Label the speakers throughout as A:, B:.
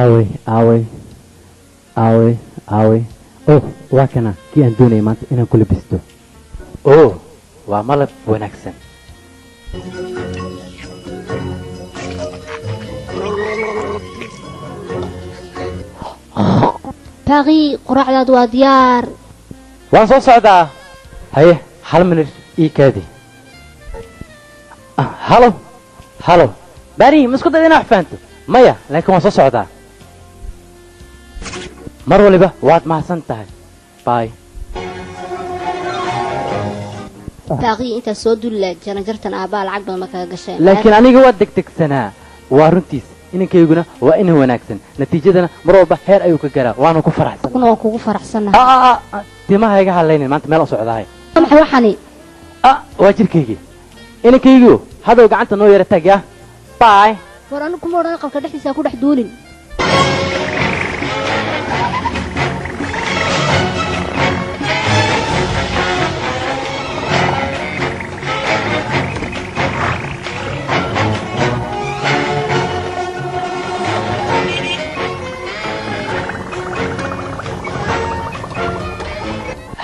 A: Aaway, aaway, aaway, aaway. Oh, waa kana kii aan doonayay maanta inaan ku labisto. Oh, waa malab wanaagsan.
B: Baaqi, quraacdaadu waa diyaar.
A: Waan soo socdaa. Haye, hal minute ii kaadi. Ah, halo, halo bari, ma isku dayda inaa wax fahanto? Maya, laakiin waan soo socdaa. Mar waliba waad mahadsan tahay. Bye.
B: Baaqi, intaad soo dulla jaranjartan, aabbaa lacag badan ma kaga gasheen.
A: Laakiin aniga waa degdegsanaa. Waa runtiis, inankayguna waa inan wanaagsan, natiijadana mar walba heer ayuu ka garaa, waana ku faraxsan.
B: Kuna waan kugu faraxsanahay.
A: Ah, ah, ah, timaha iga hadlaynin, maanta meel u socdahay.
B: Maxay waxani?
A: Ah, waa jirkaygii. Inankaygiio hadow gacanta noo yara taag. Ya, bye.
B: War anigu kuma odhan aqalka dhexdiisa ha ku dhex duulin.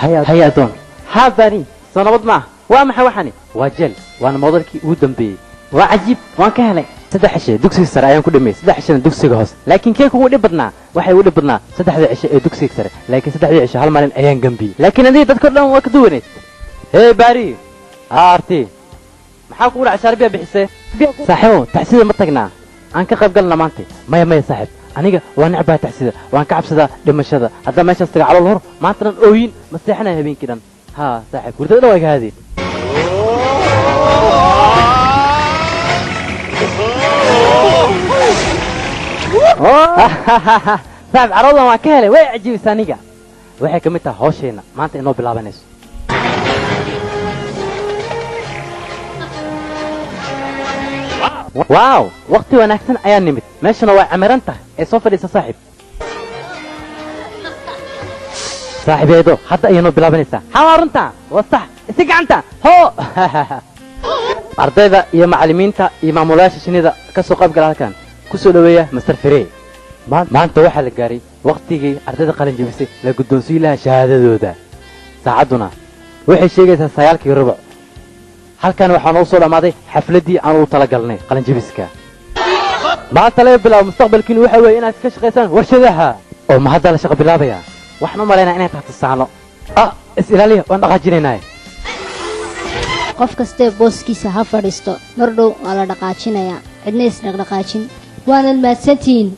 A: Haya adoon. Haa bani, soo nabad maaha? Waa maxay waxani? Waa jeel, waana moodalkii ugu dambeeyey. Waa cajiib, waan ka helay. 3 cishe dugsiga sare ayaan ku dhameeyey, 3 cishena dugsiga hoose. Laakiin kee kugu dhib badnaa? Waxay ugu dhib badnaa 3da cishe ee dugsiga sare, laakiin 3dii cishe hal maalin ayaan gambiyey. Laakiin adiga dadka o dhan waa ka duwaneyd. Hee baari. Haa arti, maxaa kugu dhacay? Shaarbiya bixisee. Saaxiibow, taxsida ma tagnaa? Aan ka qayb galna maanta. Maya, maya saaxiib, aniga waa necbaha taxsida, waan ka cabsadaa dhimashada. Haddaan meeshaas taga calool hor maanta dhan ooyin, ma seexanaya habeenkii dhan. Haa saaxiib, hurdada dhan waa iga haadeen. Saaxiib, caroodan waan ka helay, way cajiibisa aniga. Waxay ka mid tahay hawsheenna maanta inoo bilaabanayso. Waaw, waqti wanaagsan ayaa nimid, meeshana waa camiran tahay. Ee soo fadhiisa saaxiib. Saaxiibeedo, hadda ayay noo bilaabanaysaa. Haa, waa runta, waa sax. Isi gacanta hoo. Ardayda iyo macallimiinta iyo maamulayaasha shinnida ka soo qayb gala halkan, ku soo dhoweeya Master Frey. Maanta waxaa la gaaray waqtigii ardayda qalin jebisay la guddoonsiin lahaa shahaadadooda. Saacadduna waxay sheegaysaa 9:15. Halkan waxaa noo soo dhammaaday xafladdii aan ugu talagalnay qalinjebiska. Maanta laga bilaabo mustaqbalkiinu waxa weeye inaad ka shaqaysaan warshadaha. Oo ma haddaa la shaqo bilaabayaa? Waxaan u malaynaa inay tahay tusaano. Ah, is ilaaliya, waan dhaqaajinaynaa.
B: Qof kastee booskiisa ha fadhiisto, mar dhow waa la dhaqaajinayaa. Cidna isdhaqdhaqaajin. Waanad mahadsantihiin.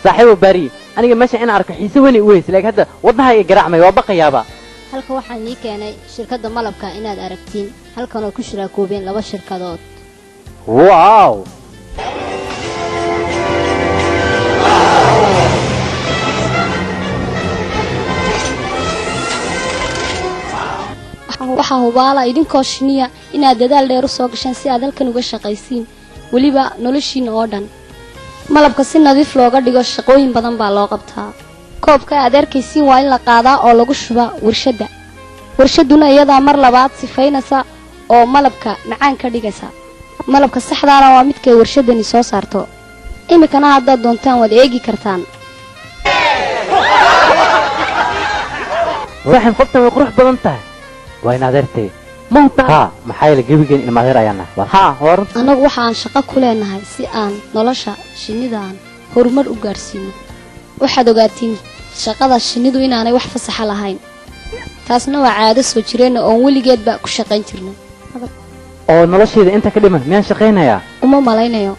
A: Saaxiibo baari, aniga meesha inaan arko xiise weyn u weyse, laakiin hadda wadnaha iga garaacmay, waa baqayaaba.
B: Halka waxaan ii keenay shirkadda malabka inaad aragtiin, halkan oo ku shiraakoobeen laba shirkadood.
A: Wow.
C: Waxaa hubaala idinkoo shiniya inaad dadaal dheer u soo gasheen si aad halkan uga shaqaysiin, weliba noloshiina oo dhan. Malabka si nadiif looga dhigo shaqooyin badan baa loo qabtaa. Koobka aad arkaysiin waa in la qaadaa oo lagu shubaa warshadda. Warshadduna iyadaa mar labaad sifaynaysa oo malabka macaan ka dhigaysa. Malabka saxdaana waa midkay warshaddani soo saarto. Iminkana haddaad doontaan waad eegi kartaan.
A: Saaxiib, qoftan way qurux badan tahay. Waa in adeertay. Haa, maxaa yeelay gebigeen ilma adeer ayaan nahay. Haa, waa runta.
C: Annagu waxa aan shaqo ku leenahay si aan nolosha shinnida aan horumar u gaadhsiino. Waxaad ogaatiin shaqada shinnidu inaanay wax fasaxa lahayn. Taasna waa caado soo jireenna oon weligeedba ku shaqayn jirnay.
A: Oo noloshayda inta ka dhiman miyaan shaqaynayaa?
C: Uma malaynayo.